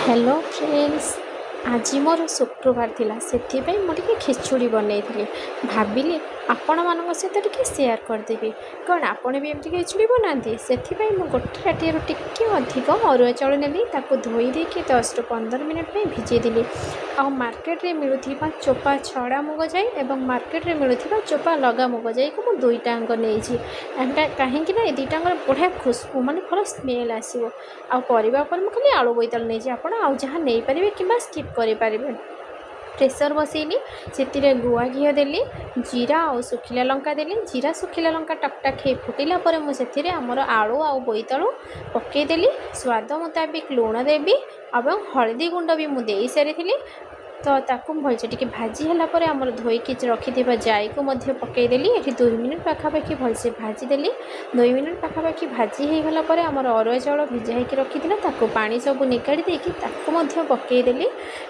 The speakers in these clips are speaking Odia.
ହ୍ୟାଲୋ ଫ୍ରେଣ୍ଡସ୍, ଆଜି ମୋର ଶୁକ୍ରବାର ଥିଲା, ସେଥିପାଇଁ ମୁଁ ଟିକେ ଖେଚୁଡ଼ି ବନେଇଥିଲି। ଭାବିଲି ଆପଣମାନଙ୍କ ସହିତ ଟିକେ ସେୟାର କରିଦେବି। କ'ଣ ଆପଣ ବି ଏମିତି ଖେଚୁଡ଼ି ବନାନ୍ତି? ସେଥିପାଇଁ ମୁଁ ଗୋଟେ ତାଟିଆରୁ ଟିକେ ଅଧିକ ଅରୁଆ ଚାଉଳ ନେଲି, ତାକୁ ଧୋଇ ଦେଇକି 10ରୁ 15 ମିନିଟ୍ ପାଇଁ ଭିଜେଇ ଦେଲି। ଆଉ ମାର୍କେଟରେ ମିଳୁଥିବା ଚୋପା ଛଡ଼ା ମୁଗ ଜାଇ ଏବଂ ମାର୍କେଟରେ ମିଳୁଥିବା ଚୋପା ଲଗା ମୁଗ ଜାଇକୁ ମୁଁ ଦୁଇଟାଙ୍କ ନେଇଛି। ଏଇଟା କାହିଁକି ନା ଏ ଦୁଇଟାଙ୍କର ବଢ଼ିଆ ଖୁସବୁ, ମାନେ ଭଲ ସ୍ମେଲ୍ ଆସିବ। ଆଉ ପରିବା ଉପରେ ମୁଁ ଖାଲି ଆଳୁ, ବୋଇତାଳୁ ନେଇଛି। ଆପଣ ଆଉ ଯାହା ନେଇପାରିବେ କିମ୍ବା ସ୍କିପ୍ କରିପାରିବେ। ପ୍ରେସର୍ ବସେଇଲି, ସେଥିରେ ଗୁଆ ଘିଅ ଦେଲି, ଜିରା ଆଉ ଶୁଖିଲା ଲଙ୍କା ଦେଲି। ଜିରା, ଶୁଖିଲା ଲଙ୍କା ଟକ୍ ଟାକ୍ ହେଇ ଫୁଟିଲା ପରେ ମୁଁ ସେଥିରେ ଆମର ଆଳୁ ଆଉ ବୋଇତାଳୁ ପକାଇଦେଲି। ସ୍ୱାଦ ମୁତାବିକ ଲୁଣ ଦେବି ଏବଂ ହଳଦୀ ଗୁଣ୍ଡ ବି ମୁଁ ଦେଇସାରିଥିଲି। ତ ତାକୁ ଭଲସେ ଟିକେ ଭାଜି ହେଲା ପରେ ଆମର ଧୋଇକି ରଖିଥିବା ଜାଇକୁ ମଧ୍ୟ ପକାଇଦେଲି। ଏଠି 2 ମିନିଟ୍ ପାଖାପାଖି ଭଲସେ ଭାଜିଦେଲି। 2 ମିନିଟ୍ ପାଖାପାଖି ଭାଜି ହେଇଗଲା ପରେ ଆମର ଅରୁଆ ଚାଉଳ ଭିଜା ହେଇକି ରଖିଥିଲା, ତାକୁ ପାଣି ସବୁ ନିଗାଡ଼ି ଦେଇକି ତାକୁ ମଧ୍ୟ ପକାଇଦେଲି।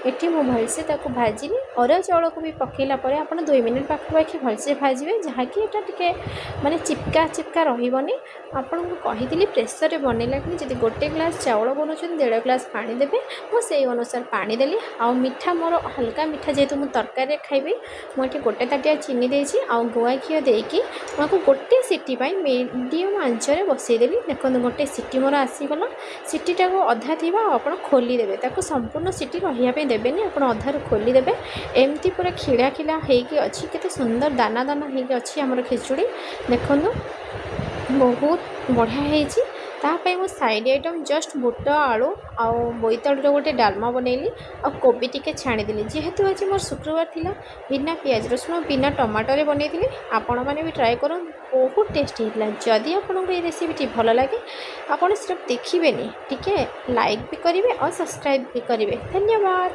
ଏଠି ମୁଁ ଭଲସେ ତାକୁ ଭାଜିଲି। ଅରୁଆ ଚାଉଳକୁ ବି ପକାଇଲା ପରେ ଆପଣ 2 ମିନିଟ୍ ପାଖାପାଖି ଭଲସେ ଭାଜିବେ, ଯାହାକି ଏଇଟା ଟିକେ ମାନେ ଚିପକା ଚିପକା ରହିବନି। ଆପଣଙ୍କୁ କହିଥିଲି, ପ୍ରେସରରେ ବନେଇଲା କ୍ଷଣି ଯଦି ଗୋଟେ ଗ୍ଲାସ୍ ଚାଉଳ ବନାଉଛନ୍ତି, ଦେଢ଼ ଗ୍ଲାସ୍ ପାଣି ଦେବେ। ମୁଁ ସେଇ ଅନୁସାରେ ପାଣି ଦେଲି। ଆଉ ମିଠା ମୋର ହାଲକା ମିଠା, ଯେହେତୁ ମୁଁ ତରକାରୀରେ ଖାଇବି, ମୁଁ ଏଠି ଗୋଟେ ତାଟିଆ ଚିନି ଦେଇଛି। ଆଉ ଗୁଆ ଘିଅ ଦେଇକି ମୁଁ ଆକୁ ଗୋଟେ ସିଟି ପାଇଁ ମିଡ଼ିୟମ୍ ଆଞ୍ଚରେ ବସେଇଦେଲି। ଦେଖନ୍ତୁ, ଗୋଟେ ସିଟି ମୋର ଆସିଗଲା। ସିଟିଟାକୁ ଅଧା ଥିବା ଆଉ ଆପଣ ଖୋଲିଦେବେ ତାକୁ। ସମ୍ପୂର୍ଣ୍ଣ ସିଟି ରହିବା ପାଇଁ ଦେବେନି, ଆପଣ ଅଧାରୁ ଖୋଲିଦେବେ। ଏମିତି ପୁରା ଖିଳା ଖିଳା ହେଇକି ଅଛି, କେତେ ସୁନ୍ଦର ଦାନା ଦାନା ହେଇକି ଅଛି ଆମର ଖେଚୁଡ଼ି। ଦେଖନ୍ତୁ, ବହୁତ ବଢ଼ିଆ ହେଇଛି। ତା ପାଇଁ ମୁଁ ସାଇଡ଼୍ ଆଇଟମ୍ ଜଷ୍ଟ ବୁଟ, ଆଳୁ ଆଉ ବୋଇତାଳୁର ଗୋଟେ ଡାଲମା ବନେଇଲି ଆଉ କୋବି ଟିକେ ଛାଣିଦେଲି। ଯେହେତୁ ଆଜି ମୋର ଶୁକ୍ରବାର ଥିଲା, ବିନା ପିଆଜ ରସୁଣ, ବିନା ଟମାଟୋରେ ବନେଇଥିଲି। ଆପଣମାନେ ବି ଟ୍ରାଏ କରନ୍ତୁ, ବହୁତ ଟେଷ୍ଟି ହେଇଥିଲା। ଯଦି ଆପଣଙ୍କୁ ଏଇ ରେସିପିଟି ଭଲ ଲାଗେ, ଆପଣ ସିର୍ଫ ଦେଖିବେନି, ଟିକେ ଲାଇକ୍ ବି କରିବେ ଆଉ ସବସ୍କ୍ରାଇବ୍ ବି କରିବେ। ଧନ୍ୟବାଦ।